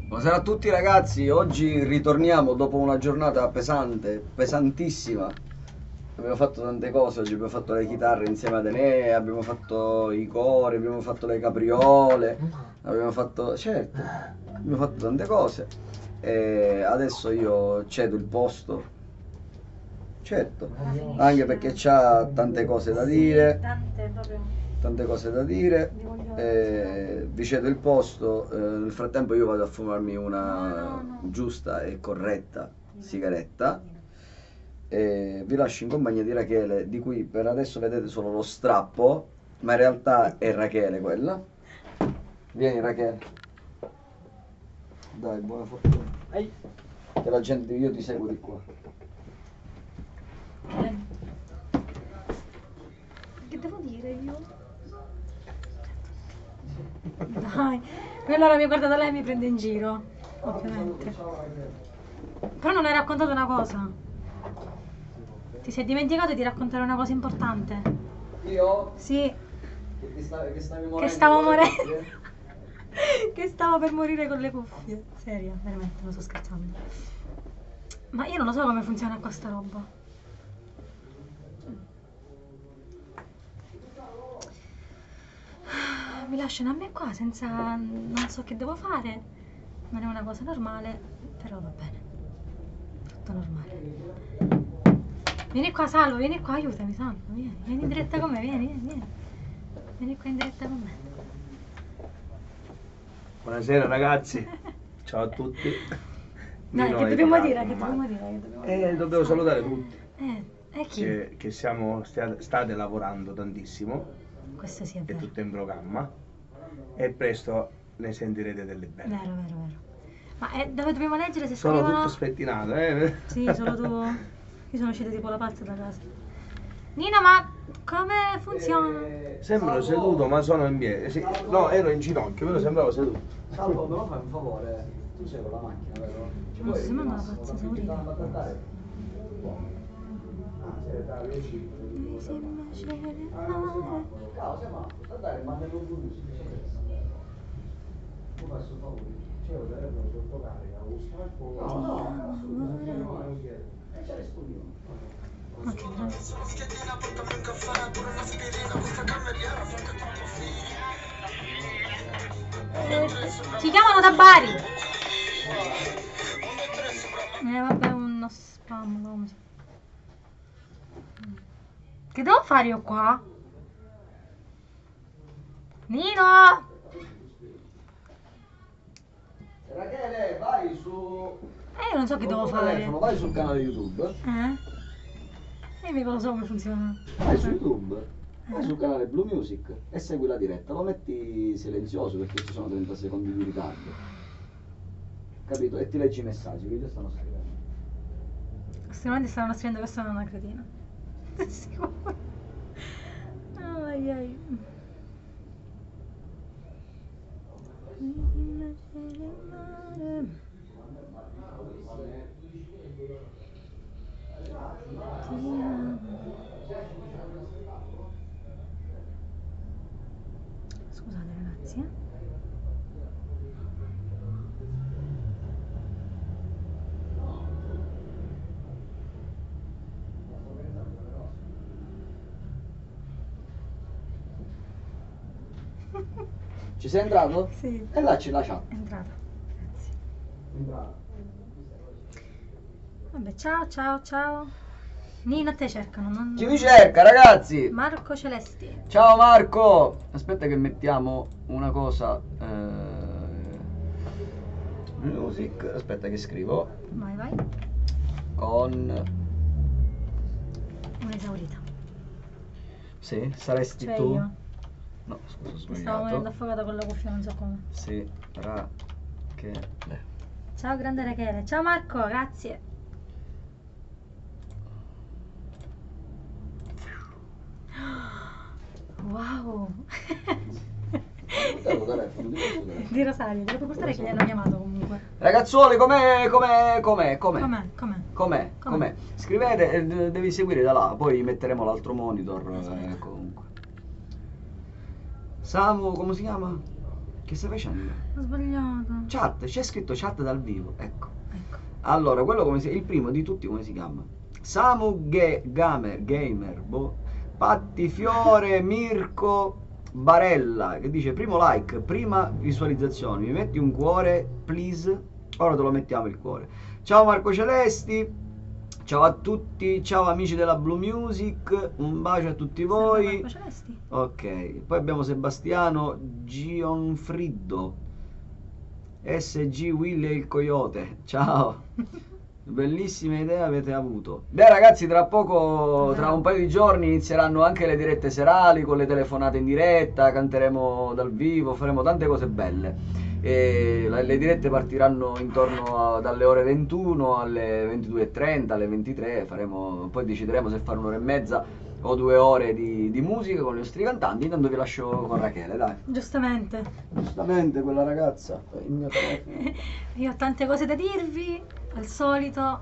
Buonasera a tutti ragazzi, oggi ritorniamo dopo una giornata pesante, pesantissima. Abbiamo fatto tante cose, oggi abbiamo fatto le chitarre insieme ad Enea, abbiamo fatto i cori, abbiamo fatto le capriole, abbiamo fatto... certo, abbiamo fatto tante cose. E adesso io cedo il posto, certo, anche perché c'ha tante cose da dire Tante proprio. tante cose da dire. Vi voglio- Vi cedo il posto. Nel frattempo io vado a fumarmi una No, no, no. giusta e corretta sigaretta. E vi lascio in compagnia di Rachele, di cui per adesso vedete solo lo strappo, ma in realtà è Rachele quella. Vieni Rachele. Dai, buona fortuna. Che la gente, io ti seguo di qua. Che devo dire io? Dai, allora mi guarda da lei e mi prende in giro, ovviamente. Però non hai raccontato una cosa. Ti sei dimenticato di raccontare una cosa importante. Io? Sì, Che, ti sta- che stavi morendo che stavo con le morendo. cuffie? Che stavo per morire con le cuffie. Seria, veramente, non sto scherzando. Ma io non lo so come funziona qua sta roba. Mi lasciano a me qua senza... non so che devo fare. Non è una cosa normale, però va bene. Tutto normale. Vieni qua, Salvo, vieni qua, aiutami, Salvo. Vieni, vieni in diretta con me, vieni, vieni, vieni. Vieni qua in diretta con me. Buonasera ragazzi, ciao a tutti. Dai, Nino che è dobbiamo tirato dire? un Che dobbiamo male. dire? Che dobbiamo dire? Dobbiamo salutare tutti. E chi? Che state lavorando tantissimo. Questo sì è È vero. tutto in programma e presto ne sentirete delle belle. Vero, vero, vero. Ma dove dobbiamo leggere se Sono scrivono? tutto spettinato? Sì, solo tu. Io sono uscita tipo la pazza da casa. Nino, ma come funziona? Sembro Salvo. seduto, ma sono in piedi. Sì, no, ero in ginocchio, però sembravo seduto. Salvo, me lo fai un favore? Tu sei con la macchina, vero? Ci Non puoi so, sembra una rimasto pazza da qui esaurita. a andare? Ciao, siamo a andare, ma nello Bluetooth. Tu fai questo favore. C'è un telefono sotto carica, un sacco. No, no, assolutamente. E c'è rispondi. Ma che bravo. Ci chiamano da Bari. Vabbè, uno spam, come si- Che devo fare io qua? Nino! Rachele, vai su... Io non so che Col devo tuo fare. telefono, vai sul canale YouTube. Eh? Io mica lo so come funziona. Vai su YouTube, vai sul canale Blue Music e segui la diretta. Lo metti silenzioso perché ci sono 30 secondi di ritardo. Capito? E ti leggi i messaggi che già stanno scrivendo. Sicuramente stanno scrivendo che sono una cretina. Sicuro. Ai, ai. Ti amo. Scusate ragazzi, eh. Ci sei entrato? Sì. E là c'è la chat. È entrata. Grazie. Vabbè, ciao, ciao, ciao. Nino, te cercano. Non... Chi mi cerca, ragazzi? Marco Celesti. Ciao Marco. Aspetta che mettiamo una cosa. Music. Aspetta che scrivo. Vai, vai. Con. Un'esaurita. Sì, saresti Cioè tu? io. No, scusa, ho Mi stavo sbagliato. morendo affogata con la cuffia, non so come. Sì, Rachele. Ciao grande Rachele. Ciao Marco, grazie. Wow. Portavo telefono, di questo telefono. Di Rosario, te lo puoi portare che gli hanno chiamato comunque. Ragazzuoli, com'è? Com'è? Com'è? Com'è? Com'è? Com'è? Com'è? Com'è? Com'è? Scrivete, devi seguire da là, poi metteremo l'altro monitor, Aspetta. comunque. Samu, come si chiama? Che stai facendo? Ho sbagliato. Chat, c'è scritto chat dal vivo, ecco. Ecco. Allora, quello come si il primo di tutti come si chiama? Samu Gamer, Gamer, boh. Patti Fiore, Mirko Barella, che dice primo like, prima visualizzazione, mi metti un cuore, please? Ora te lo mettiamo il cuore. Ciao Marco Celesti, ciao a tutti, ciao amici della Blue Music, un bacio a tutti voi. Marco Celesti. Ok, poi abbiamo Sebastiano Gionfriddo, SG Willy e il Coyote, ciao. Bellissima idea avete avuto. Beh ragazzi, tra poco, tra un paio di giorni inizieranno anche le dirette serali con le telefonate in diretta, canteremo dal vivo, faremo tante cose belle. E le dirette partiranno intorno dalle ore 21 alle 22:30, alle 23, faremo, poi decideremo se fare un'ora e mezza o 2 ore di musica con i nostri cantanti. Intanto vi lascio con Rachele, dai. Giustamente. Giustamente quella ragazza, il mio telefono. Io ho tante cose da dirvi, al solito,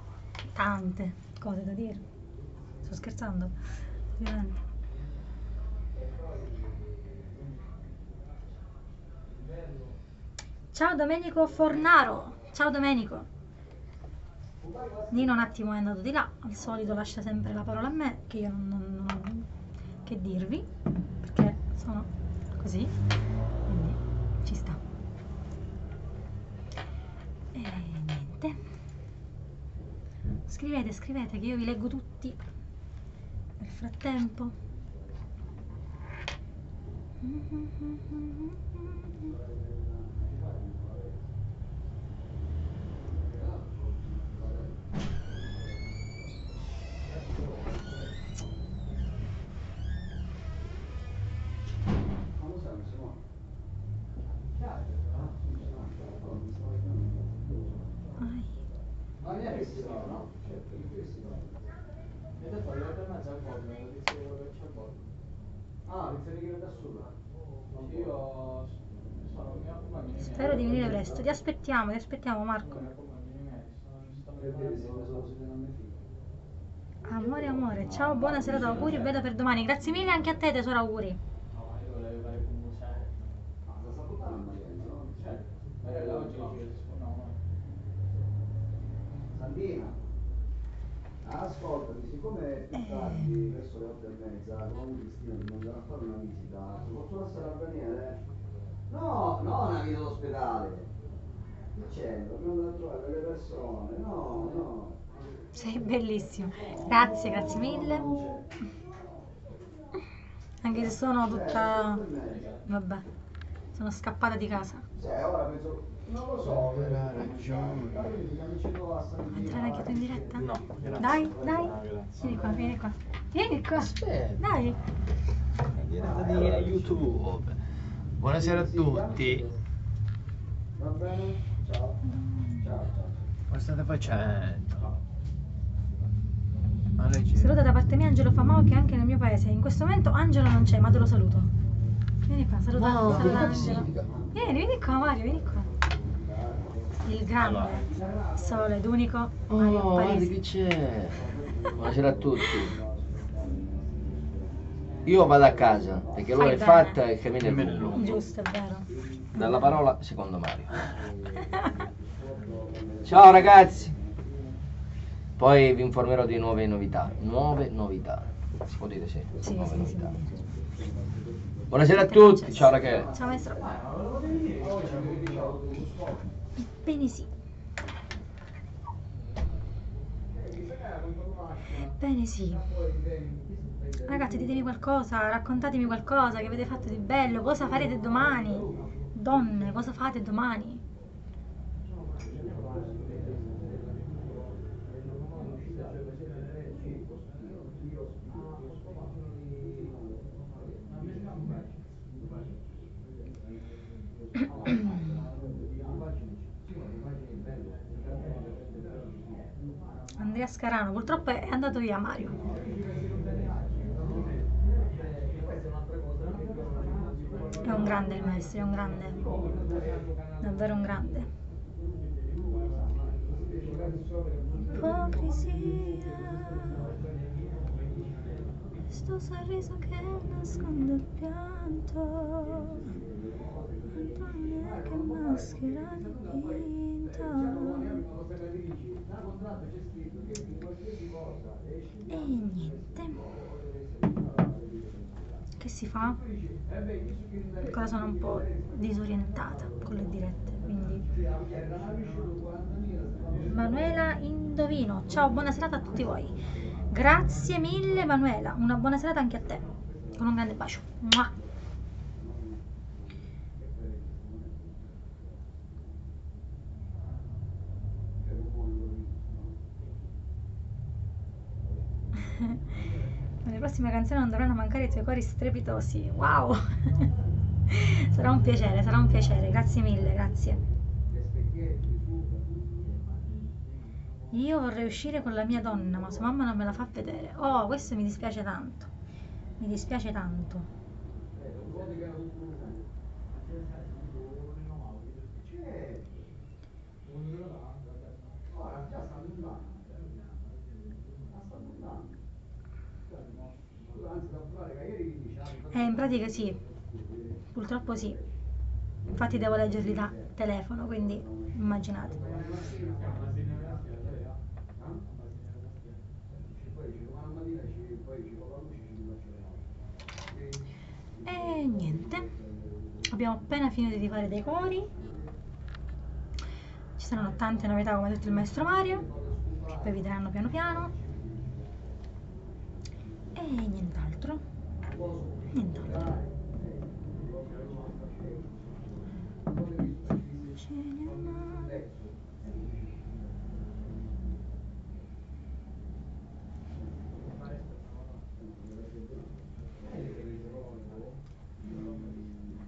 tante cose da dirvi. Sto scherzando, ovviamente. Ciao Domenico Fornaro, ciao Domenico. Nino un attimo è andato di là, al solito lascia sempre la parola a me, che io non ho che dirvi, perché sono così, quindi ci sta. E niente. Scrivete, scrivete, che io vi leggo tutti nel frattempo. Spero di venire presto. Ti aspettiamo Marco. Amore, amore, ciao, buona serata, auguri, bella per domani. Grazie mille anche a te tesoro, auguri. Sandina, ascoltami, siccome è più tardi, verso le 8:30, con Cristina dobbiamo andare a fare una visita, posso lasciare a Daniele? No, no, una visita all'ospedale. Che c'è? Dobbiamo andare a trovare delle persone, no, no. Sei bellissimo, grazie, grazie mille. Anche se sono tutta... vabbè, sono scappata di casa. Cioè, ora penso... Non lo so, Entrare anche tu in diretta? No, grazie. Dai, dai. No, grazie. Vieni qua, vieni qua. Vieni qua. Aspetta. Dai. La diretta di YouTube. Buonasera a tutti. Va bene? Ciao. Ciao, ciao. Cosa state facendo? Saluta da parte mia Angelo Famao, che è anche nel mio paese. In questo momento Angelo non c'è, ma te lo saluto. Vieni qua, saluta, No, saluta che Angelo. significa? Vieni, vieni qua Mario, vieni qua. Il grande, Allora. solo ed unico Mario Oh, guarda Parisi. chi c'è. Buonasera a tutti. Io vado a casa perché l'ora Fai è bene. fatta e il cammino è lungo. Giusto, è vero. Dalla parola secondo Mario. Ciao ragazzi. Poi vi informerò di nuove novità. Nuove novità. Si può dire sì. Sì, nuove sì, sì. novità. Buonasera a tutti. Ciao Rachele. Ciao maestro. Ebbene sì. Ebbene sì. Ragazzi, ditemi qualcosa, raccontatemi qualcosa che avete fatto di bello, cosa farete domani? Donne, cosa fate domani? Andrea Scarano, purtroppo è andato via Mario. È un grande il maestro, è un grande. Davvero un grande. Ipocrisia, questo sorriso che nasconde il pianto. Che maschera dipinta. E niente. Che si fa? Ancora sono un po' disorientata con le dirette, quindi... Manuela Indovino, ciao, buona serata a tutti voi. Grazie mille Manuela, una buona serata anche a te. Con un grande bacio. Mua. Nelle prossime canzoni non dovranno mancare i tuoi cori strepitosi. Wow! Sarà un piacere, sarà un piacere. Grazie mille, grazie. Io vorrei uscire con la mia donna, ma sua mamma non me la fa vedere. Oh, questo mi dispiace tanto. Mi dispiace tanto. In pratica sì, purtroppo sì. Infatti devo leggerli da telefono, quindi immaginate. E niente, abbiamo appena finito di fare dei cori. Ci saranno tante novità, come ha detto il maestro Mario, che poi vi daranno piano piano. E nient'altro. Nient'altro.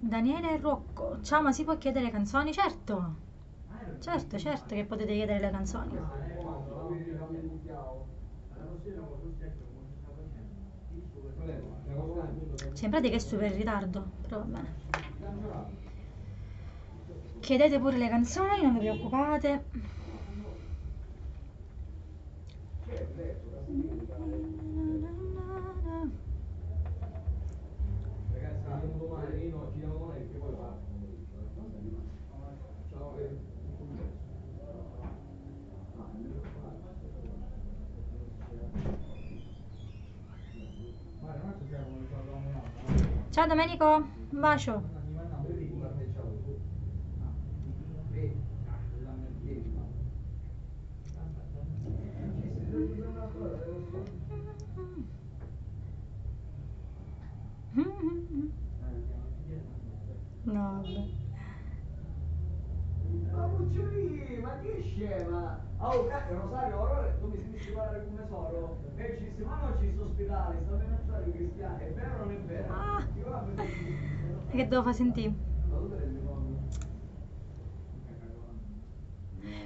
Daniele Rocco, ciao, ma si può chiedere canzoni? Certo, certo, certo che potete chiedere le canzoni. Cioè, in pratica è super in ritardo, però va bene. Chiedete pure le canzoni, non vi preoccupate. Ciao Domenico, un bacio. No, vabbè. Ma Pucciolì, ma che scema! Oh, cazzo, Rosario, allora tu mi senti parlare come soro? E ci disse, ma no, ci sono ospedale, sta minacciando i cristiani, è vero o non è vero? Ah. Io la vedo E che devo far sentire? Ma tu te rendi conto?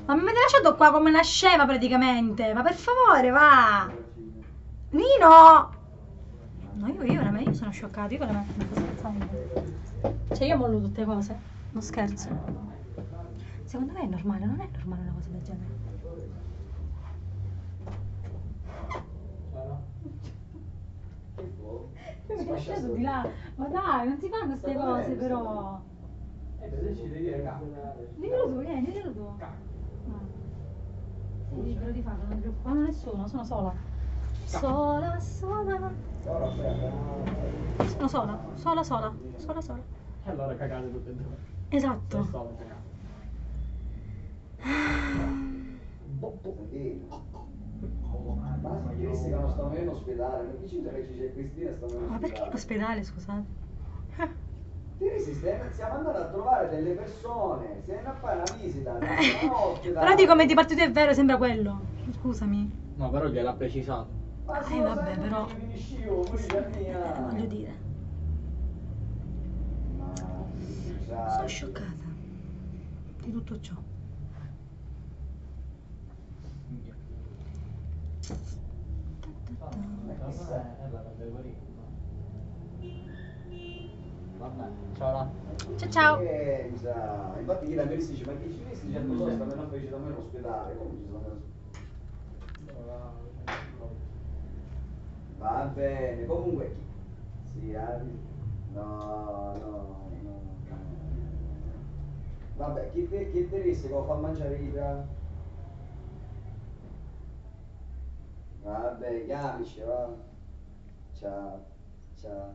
Ma mi avete lasciato qua come una scema praticamente. Ma per favore, va! Nino! No, io veramente io sono scioccata, io veramente non sto scherzando. Cioè io mollo tutte cose, non scherzo. Secondo me è normale, non è normale una cosa del genere. Mi hai lasciato di là. Ma dai, non si fanno queste cose però. Dillo tu, vieni, dillo tu. No. Sei libero di farlo, non ti preoccupare nessuno, sono sola. Sola, sola. Sono sola, sola, sola, sola, sola. E allora cagate tutte e due. Esatto. Sei sola, cagate. Ma se dissi che non stanno in ospedale, perché ci che c'è Cristina stanno in Ma perché in ospedale, scusate? Ti dissi, siamo andati a trovare delle persone, si è a fare una visita, no, ospedale. Però di come ti parti tu è vero, sembra quello. Scusami. No, però gliel'ha precisato. Ma sì, Vabbè, però. Voglio dire. Sono scioccata di tutto ciò. Vabbè, ciao là. Ciao ciao. Infatti chi la mi dice, ma chi ci dice? Certo, stanno a fare da me all'ospedale, come ci sono? Va bene, comunque chi? Sì, no, no, no, no. Vabbè, chi te, chi te disse che lo fa mangiare Ibra? Vabbè, chiamici, va. Ciao, ciao, ciao,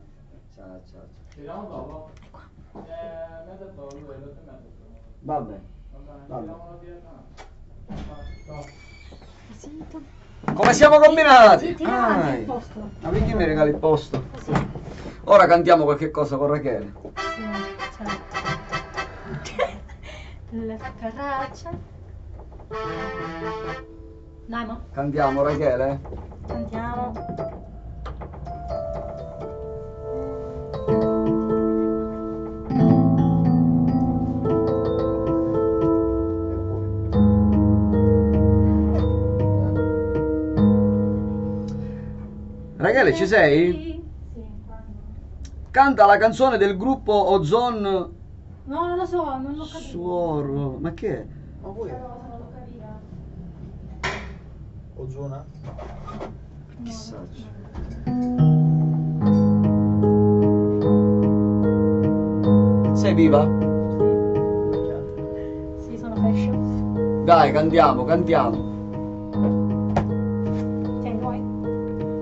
ciao, ciao. Ci vediamo dopo? È qua. Mi ha detto lui, alle 8:30. Vabbè. Va bene, ci Vabbè. vediamo la diretta. Ciao. Quesito. Come siamo combinati? Tira avanti Ai. il posto. Ma perché mi regali il posto? Così. Ora cantiamo qualche cosa con Rachele. Sì, certo. La cucaraccia. Dai, mo. Cantiamo Rachele? Cantiamo. Rachele, ci sei? Sì. Canta la canzone del gruppo Ozone No, non lo so, non l'ho capito. Suoro. Ma che è? Ma voi? Questa cosa non l'ho capita. Ozona? Chissà. Sei viva? Sì, sono fashion. Dai, cantiamo, cantiamo. Tieni, vuoi?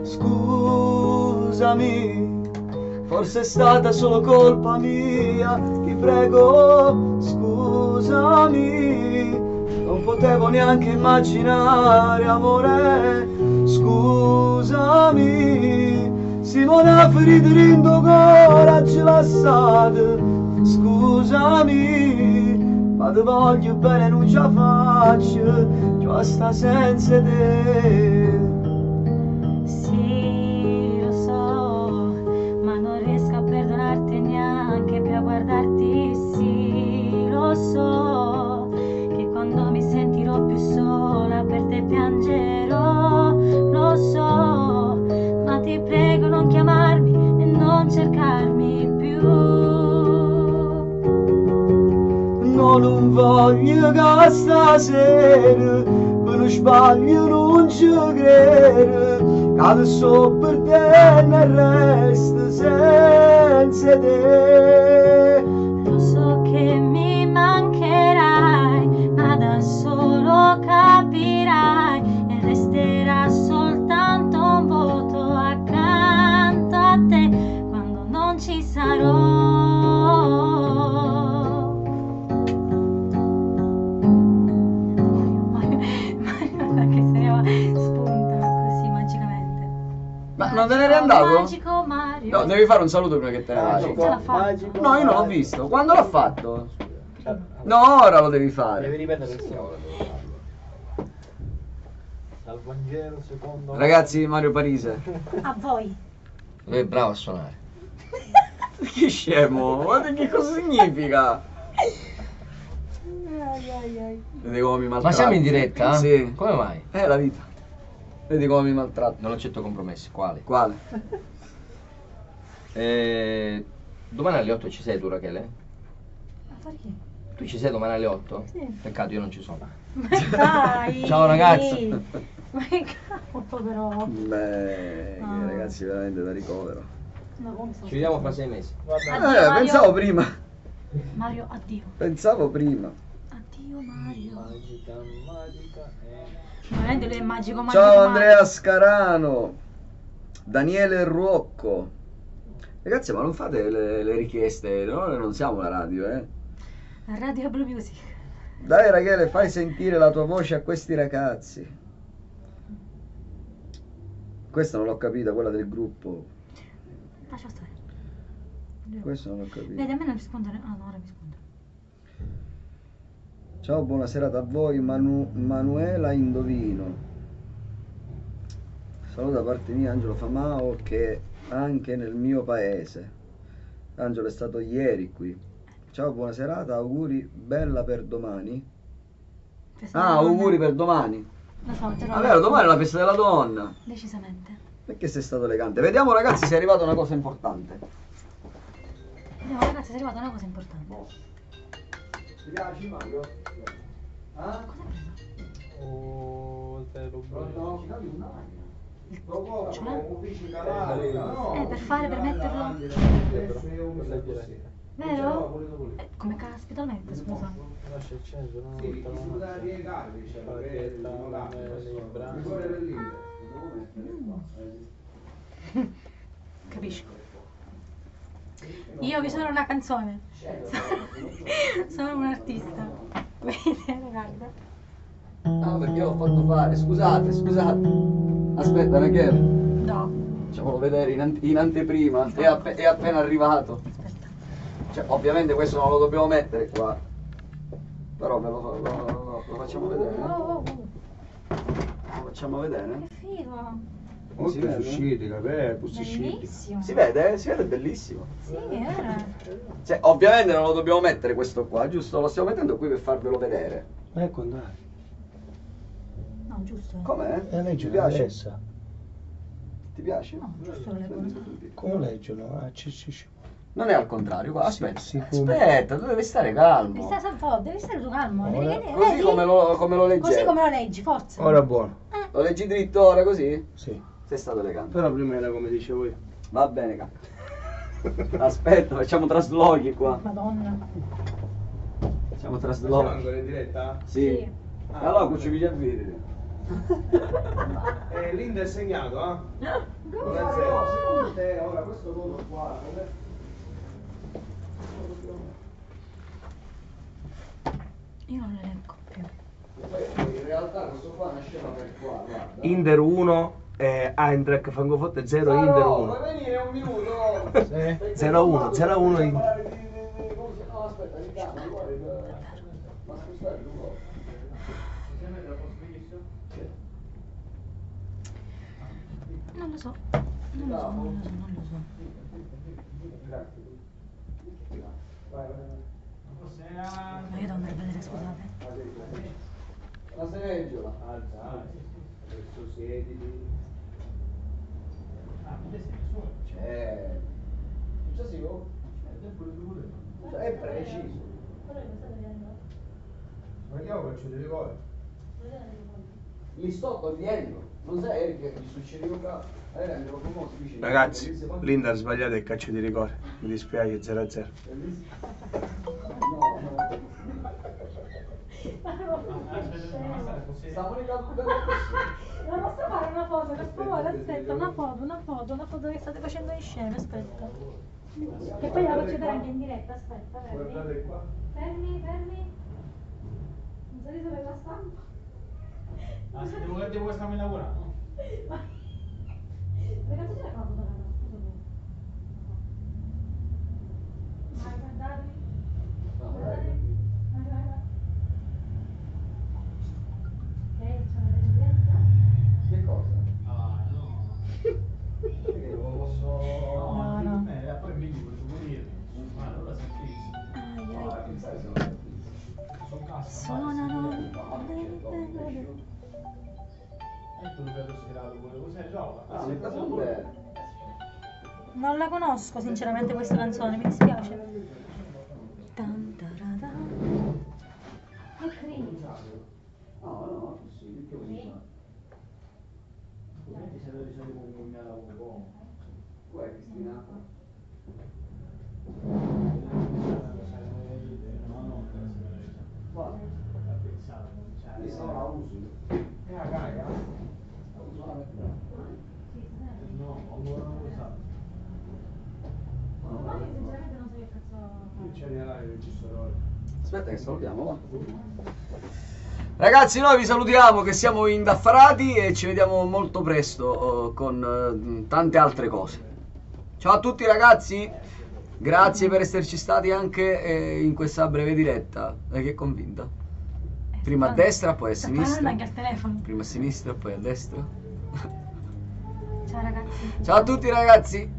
Scusami, forse è stata solo colpa mia. Ti prego, scusami. Non potevo neanche immaginare, amore. Scusami. Simona ferita rindo coraggio lasciato. Scusami, ma ti voglio bene, non ce la faccio. Già sta senza te. Sì, lo so, ma non riesco a perdonarti neanche più a guardarti. Sì, lo so, che quando mi sentirò più sola per te piangerò. Lo so, ma ti prego non chiamarmi e non cercarmi più. No, non voglio che stasera per non sbaglio non ci credo che adesso per te ne resto senza te. Lo so che mi mancherai, ma da solo capirai e resterà soltanto un vuoto accanto a te quando non ci sarò. Mario, Mario, guarda che se ne va, spunta così magicamente. Ma non te ne eri andato? Magico Mario. No, devi fare un saluto prima che te ne vai. Ce l'ha fatta. Magico, No, io non l'ho magico. visto. Quando l'ho fatto? No, ora lo devi fare. Devi ripetere il saluto. Dal Vangelo secondo. Ragazzi, Mario Parise. A voi. Lui è bravo a suonare. Che scemo, guarda che cosa significa? Vedi come mi maltratti. Ma siamo in diretta? Sì. Come mai? È la vita. Vedi come mi maltratti. Non accetto compromessi. Quali? Quale? Domani alle 8 ci sei tu, Rachele? A fare che? Tu ci sei domani alle 8? Sì. Peccato, io non ci sono. Ma dai! Ciao, ragazzi. Ma che cavolo però! Beh, Ah. ragazzi, veramente da ricovero. No, come sono Ci vediamo fra 6 mesi. Addio, Mario. Pensavo prima. Mario, addio. Pensavo prima. Addio Mario. Magica, magica. Veramente lui è magico, magico. Ciao magico. Andrea Scarano. Daniele Ruocco. Ragazzi, ma non fate le richieste, no? Noi non siamo una radio, eh. Radio Blue Music. Dai Rachele, fai sentire la tua voce a questi ragazzi. Questa non l'ho capita, quella del gruppo. Lascia stare. Questa non l'ho capita. Vedi, a me non risponde. Ah, no, ora mi risponde. Ciao, buona serata a voi, Manuela Indovino. Saluto da parte mia Angelo Famao che è anche nel mio paese. Angelo è stato ieri qui. Ciao, buona serata, auguri bella per domani. Festa della Ah, donna. auguri per domani. Lo so, te lo Ah, vero, domani è la festa della donna. Decisamente. Perché sei stato elegante? Vediamo ragazzi se è arrivata una cosa importante. Vediamo, ragazzi, è arrivata una cosa importante. Ti piace Mario? Ah? Cosa hai preso? Oh, te lo Cioè? Per fare, per metterlo. Vero? Come caspita lo mette, scusa. Lascia il centro, no? Sì, Capisco. Io vi sono una canzone. Sono un artista. Vedete, guarda. No, perché l'ho fatto fare. Scusate, scusate. Aspetta, Rachele. No, Facciamolo vedere in anteprima. È appena arrivato. aspetta. Cioè, ovviamente questo non lo dobbiamo mettere qua. Però ve lo facciamo vedere. Oh, oh, oh. Lo facciamo vedere. Che figo. Si vede? Usciti, vabbè, Bellissimo. Si vede? Si vede bellissimo. Sì, eh. Cioè, ovviamente non lo dobbiamo mettere questo qua, giusto? Lo stiamo mettendo qui per farvelo vedere. Ecco andare. No, giusto. Com'è? Leggi Ti piace? adesso. Ti piace? No, giusto lo leggo. Come leggono? Ah, c. Non è al contrario, qua. Aspetta. Sì, Aspetta, tu devi stare calmo. Devi stare, un devi stare tu calmo. Ora- Devi, Così vedi? come lo leggevo. Così come lo leggi, forza. Ora buono. Lo leggi dritto ora così? Sì. Sei stato elegante. Però prima era come dicevo io. Va bene, cazzo. Aspetta, facciamo traslochi qua. Madonna. Facciamo traslochi. ancora in diretta? Sì. Sì. E allora cucci a vedere. Linda è segnato, eh? No, secondo te ora questo coso qua come... Io non lo leggo più. Poi in realtà questo qua nasceva per qua, guarda. Inter 1, Eintracht Francoforte 0, Inter No, 1. puoi venire un minuto? Sì. 0-1, 0-1 Inter. No, aspetta, richiamo, guarda. Ma scusate un po'. Non lo so. Non lo so, non lo so, non lo so. Ma io devo andare a vedere, scusate. La seggiola. Adesso siediti. C'è. Successivo? È preciso. Ma io faccio di rigore. Li sto togliendo. Non sai Eric che gli succedeva qua. Ragazzi, Linda ha sbagliato il calcio di rigore. Mi dispiace, 0-0. No, no. Stiamo ricalcolando Non posso fare una foto, per favore, aspetta, una foto che state facendo in scena, aspetta. Che poi la faccio vedere anche in diretta, aspetta, fermi. Guardate qua. Fermi. Un sorriso per la stampa. Ah, se devo vedere come stiamo lavorando. Ragazzi, c'è la foto, scusa tu. Vai, guardatevi. Guardatevi. Vai, vai, vai. Ok, facciamo vedere in diretta. Che cosa? Ah, no. Perché non lo posso. No, No, no. Poi mi dico, devo dire. Ma allora sei fisso. Ai, No, ai. pensare se non è fisso. Sono cazzo. Suonano. E tu lo vedo sfilato quello cos'è gioca. Ah, secondo Non la conosco sinceramente questa canzone, mi dispiace. Tan tarada. Che cringe. No, no, sì, perché così. Ovviamente se lo sono combinato un po'. Qua è Cristina. Qua. Lì sono la uso. È la carica? La uso la metto. No, ancora non lo so. Ma io sinceramente non so che cazzo. C'è la live, registratore. Aspetta che salutiamo, va. Ragazzi, noi vi salutiamo che siamo indaffarati e ci vediamo molto presto con tante altre cose. Ciao a tutti ragazzi, grazie per esserci stati anche in questa breve diretta. Che è convinta? Prima a destra, poi a Sto parlando sinistra. anche al telefono. Prima a sinistra, poi a destra. Ciao ragazzi. Ciao a tutti ragazzi.